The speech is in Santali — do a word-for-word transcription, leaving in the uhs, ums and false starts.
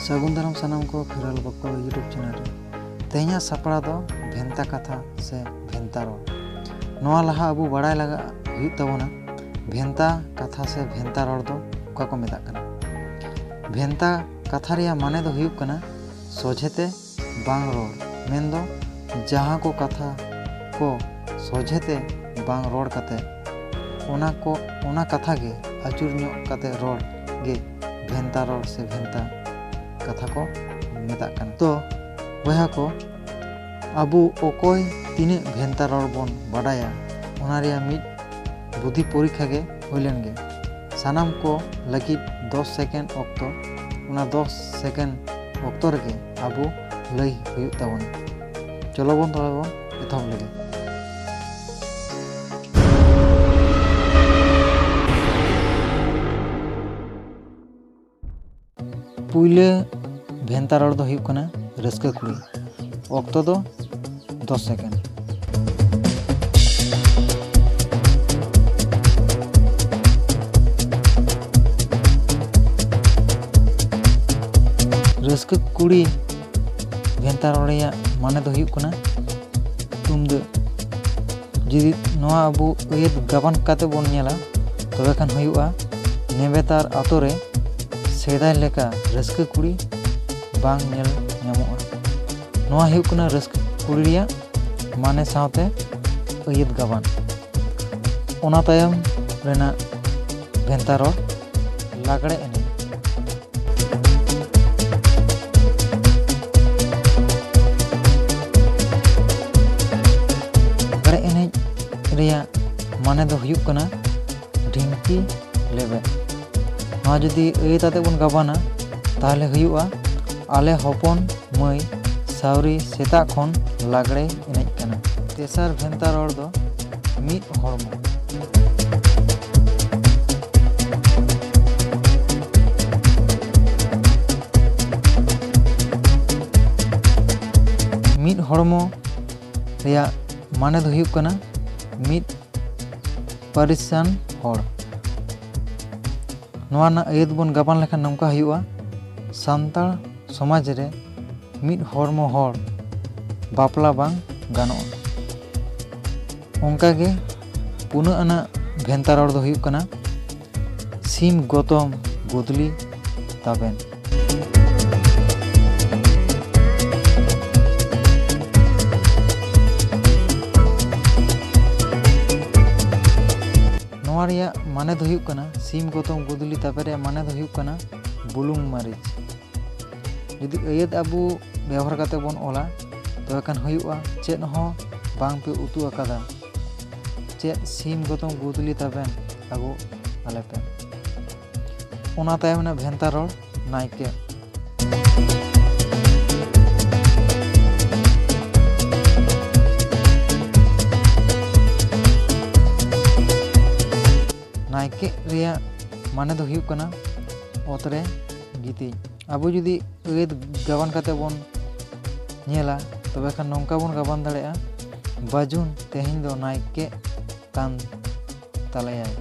ᱥᱟᱹᱜᱩᱱ ᱫᱟᱨᱟᱢ ᱥᱟᱱᱟᱢ ᱠᱚ ᱠᱷᱮᱨᱣᱟᱞ ᱵᱚᱠᱚ YouTube channel ᱨᱮ᱾ ᱛᱮᱦᱮᱧᱟᱜ ᱥᱟᱯᱲᱟᱣ ᱫᱚ ᱵᱷᱮᱱᱛᱟ ᱠᱟᱛᱷᱟ ᱥᱮ ᱵᱷᱮᱱᱛᱟ ᱨᱚᱲ᱾ ᱱᱚᱣᱟ ᱞᱟᱦᱟ ᱟᱵᱚ ᱵᱟᱲᱟᱭ ᱞᱟᱜᱟᱜ ᱦᱩᱭᱩᱜ ᱛᱟᱵᱚᱱᱟ, ᱵᱷᱮᱱᱛᱟ ᱠᱟᱛᱷᱟ ᱥᱮ ᱵᱷᱮᱱᱛᱟ ᱨᱚᱲ ᱫᱚ ᱚᱠᱟ ᱠᱚ ᱢᱮᱛᱟᱜ ᱠᱟᱱᱟ᱾ ᱵᱷᱮᱱᱛᱟ ᱠᱟᱛᱷᱟ ᱨᱮᱭᱟᱜ ᱢᱟᱱᱮ ᱫᱚ ᱦᱩᱭᱩᱜ ᱠᱟᱱᱟ ᱥᱚᱡᱷᱮᱛᱮ ᱵᱟᱝ ᱨᱚᱲ, ᱢᱮᱱᱫᱚ ᱡᱟᱦᱟᱸ ᱠᱚ ᱠᱟᱛᱷᱟ ᱠᱚ ᱥᱚᱡᱷᱮᱛᱮ ᱵᱟᱝ ᱨᱚᱲ ᱠᱟᱛᱮ ᱚᱱᱟ ᱠᱚ, ᱚᱱᱟ ᱠᱟᱛᱷᱟ ᱜᱮ ᱟᱹᱪᱩᱨ ᱧᱚᱜ ᱠᱟᱛᱮ ᱨᱚᱲ ᱜᱮ ᱵᱷᱮᱱᱛᱟ ᱨᱚᱲ ᱥᱮ ᱵᱷᱮᱱᱛᱟ ᱠᱟᱛᱷᱟ ᱠᱚ ᱢᱮᱛᱟᱜ ᱠᱟᱱᱟ᱾ ᱛᱚ ᱵᱚᱭᱦᱟ ᱠᱚ, ᱟᱵᱚ ᱚᱠᱚᱭ ᱛᱤᱱᱟᱹᱜ ᱵᱷᱮᱱᱛᱟ ᱨᱚᱲ ᱵᱚᱱ ᱵᱟᱰᱟᱭᱟ, ᱚᱱᱟ ᱨᱮᱭᱟᱜ ᱢᱤᱫ ᱵᱩᱫᱷᱤ ᱯᱚᱨᱤᱠᱠᱷᱟ ᱜᱮ ᱦᱩᱭ ᱞᱮᱱ ᱜᱮ᱾ ᱥᱟᱱᱟᱢ ᱠᱚ ᱞᱟᱹᱜᱤᱫ ᱫᱚᱥ second ᱚᱠᱛᱚ, ᱚᱱᱟ ᱫᱚᱥ second ᱚᱠᱛᱚ ᱨᱮᱜᱮ ᱟᱵᱚ ᱞᱟᱹᱭ ᱦᱩᱭᱩᱜ ᱛᱟᱵᱚᱱᱟ᱾ ᱪᱚᱞᱚ ᱵᱚᱱ ᱛᱚᱵᱮ ᱵᱚᱱ ᱮᱛᱚᱦᱚᱵ ᱞᱮᱜᱮ᱾ ᱯᱩᱭᱞᱟᱹ ᱵᱷᱮᱱᱛᱟ ᱨᱚᱲ ᱫᱚ ᱦᱩᱭᱩᱜ ᱠᱟᱱᱟ ᱨᱟᱹᱥᱠᱟᱹ ᱠᱩᱲᱤ᱾ ᱚᱠᱛᱚ ᱫᱚ ᱫᱚᱥ second᱾ ᱨᱟᱹᱥᱠᱟᱹ ᱠᱩᱲᱤ ᱵᱷᱮᱱᱛᱟ ᱨᱚᱲ ᱨᱮᱭᱟᱜ ᱢᱟᱱᱮ ᱫᱚ ᱦᱩᱭᱩᱜ ᱠᱟᱱᱟ ᱛᱩᱢᱫᱟᱹᱜ᱾ ᱡᱩᱫᱤ ᱱᱚᱣᱟ ᱟᱵᱚ ᱟᱹᱭᱟᱹᱛ ᱜᱟᱵᱟᱱ ᱠᱟᱛᱮ ᱵᱚᱱ ᱧᱮᱞᱟ, ᱛᱚᱵᱮ ᱠᱷᱟᱱ ᱦᱩᱭᱩᱜᱼᱟ, ᱱᱮᱵᱮᱛᱟᱨ ᱟᱛᱳ ᱨᱮ ᱥᱮᱫᱟᱭ ᱞᱮᱠᱟ ᱨᱟᱹᱥᱠᱟᱹ ᱠᱩᱲᱤ ᱵᱟᱝ ᱧᱮᱞ ᱧᱟᱢᱚᱜᱼᱟ᱾ ᱱᱚᱣᱟ ᱦᱩᱭᱩᱜ ᱠᱟᱱᱟ ᱨᱟᱹᱥᱠᱟᱹ ᱠᱩᱲᱤ ᱨᱮᱭᱟᱜ ᱢᱟᱱᱮ ᱥᱟᱶᱛᱮ ᱟᱹᱭᱟᱹᱛ ᱜᱟᱵᱟᱱ᱾ ᱚᱱᱟ ᱛᱟᱭᱚᱢ ᱨᱮᱱᱟᱜ ᱵᱷᱮᱱᱛᱟ ᱨᱚᱲ ᱞᱟᱜᱽᱲᱮ ᱮᱱᱮᱡ᱾ ᱞᱟᱜᱽᱲᱮ ᱮᱱᱮᱡ ᱨᱮᱭᱟᱜ ᱢᱟᱱᱮ ᱫᱚ ᱦᱩᱭᱩᱜ ᱠᱟᱱᱟ ᱰᱷᱤᱝᱠᱤ ᱞᱮᱵᱮᱫ᱾ ᱱᱚᱣᱟ ᱡᱩᱫᱤ ᱟᱹᱭᱟᱹᱛ ᱟᱛᱮ ᱵᱚᱱ ᱜᱟᱵᱟᱱᱟ, ᱛᱟᱦᱚᱞᱮ ᱦᱩᱭᱩᱜᱼᱟ, ᱟᱞᱮ ᱦᱚᱯᱚᱱ ᱢᱟᱹᱭ ᱥᱟᱣᱨᱤ ᱥᱮᱛᱟᱜ ᱠᱷᱚᱱ ᱞᱟᱜᱽᱲᱮ ᱮᱱᱮᱡ ᱠᱟᱱᱟ᱾ ᱛᱮᱥᱟᱨ ᱵᱷᱮᱱᱛᱟ ᱨᱚᱲ ᱫᱚ ᱢᱤᱫ ᱦᱚᱲᱢᱚ᱾ ᱢᱤᱫ ᱦᱚᱲᱢᱚ ᱨᱮᱭᱟᱜ ᱢᱟᱱᱮ ᱫᱚ ᱦᱩᱭᱩᱜ ᱠᱟᱱᱟ ᱢᱤᱫ ᱯᱟᱹᱨᱤᱥᱟᱱ ᱦᱚᱲ᱾ ᱱᱚᱣᱟ ᱨᱮᱱᱟᱜ ᱟᱹᱭᱟᱹᱛ ᱵᱚᱱ ᱜᱟᱵᱟᱱ ᱞᱮᱠᱷᱟᱱ ᱱᱚᱝᱠᱟ ᱦᱩᱭᱩᱜᱼᱟ, ᱥᱟᱱᱛᱟᱲ ᱥᱚᱢᱟᱡᱽ ᱨᱮ ᱢᱤᱫ ᱦᱚᱲᱢᱚ ᱦᱚᱲ ᱵᱟᱯᱞᱟ ᱵᱟᱝ ᱜᱟᱱᱚᱜᱼᱟ᱾ ᱚᱱᱠᱟᱜᱮ ᱯᱩᱱᱟᱹᱜ ᱟᱱᱟᱜ ᱵᱷᱮᱱᱛᱟ ᱨᱚᱲ ᱫᱚ ᱦᱩᱭᱩᱜ ᱠᱟᱱᱟ ᱥᱤᱢ ᱜᱚᱛᱚᱢ ᱜᱩᱫᱽᱞᱤ ᱛᱟᱵᱮᱱ᱾ ᱱᱚᱣᱟ ᱨᱮᱭᱟᱜ ᱢᱟᱱᱮ ᱫᱚ ᱦᱩᱭᱩᱜ ᱠᱟᱱᱟ, ᱥᱤᱢ ᱜᱚᱛᱚᱢ ᱜᱩᱫᱽᱞᱤ ᱛᱟᱵᱮᱱ ᱨᱮᱭᱟᱜ ᱢᱟᱱᱮ ᱫᱚ ᱦᱩᱭᱩᱜ ᱠᱟᱱᱟ ᱵᱩᱞᱩᱝ ᱢᱟᱹᱨᱤᱪ᱾ ᱡᱩᱫᱤ ᱟᱹᱭᱟᱹᱛ ᱟᱹᱵᱩ ᱵᱮᱣᱦᱟᱨ ᱠᱟᱛᱮ ᱵᱚᱱ ᱚᱞᱟ, ᱛᱚᱵᱮ ᱠᱷᱟᱱ ᱦᱩᱭᱩᱜᱼᱟ, ᱪᱮᱫ ᱦᱚᱸ ᱵᱟᱝ ᱯᱮ ᱩᱛᱩ ᱟᱠᱟᱫᱟ, ᱪᱮᱫ ᱥᱤᱢ ᱜᱚᱛᱚᱢ ᱜᱩᱫᱽᱞᱤ ᱛᱟᱵᱮᱱ ᱟᱹᱜᱩ ᱟᱞᱮ ᱯᱮ᱾ ᱚᱱᱟ ᱛᱟᱭᱚᱢ ᱨᱮᱱᱟᱜ ᱵᱷᱮᱱᱛᱟ ᱨᱚᱲ ᱱᱟᱭᱠᱮ᱾ ᱱᱟᱭᱠᱮ ᱨᱮᱭᱟᱜ ᱢᱟᱱᱮ ᱫᱚ ᱦᱩᱭᱩᱜ ᱠᱟᱱᱟ ᱚᱛ ᱨᱮ ᱜᱤᱛᱤᱡ᱾ ᱟᱵᱚ ᱡᱩᱫᱤ ᱟᱹᱭᱟᱹᱛ ᱜᱟᱵᱟᱱ ᱠᱟᱛᱮ ᱵᱚᱱ ᱧᱮᱞᱟ, ᱛᱚᱵᱮ ᱠᱷᱟᱱ ᱱᱚᱝᱠᱟ ᱵᱚᱱ ᱜᱟᱵᱟᱱ ᱫᱟᱲᱮᱭᱟᱜᱼᱟ, ᱵᱟᱹᱡᱩᱱ ᱛᱮᱦᱮᱧ ᱫᱚ ᱱᱟᱭᱠᱮ ᱠᱟᱱ ᱛᱟᱞᱮᱭᱟᱭ᱾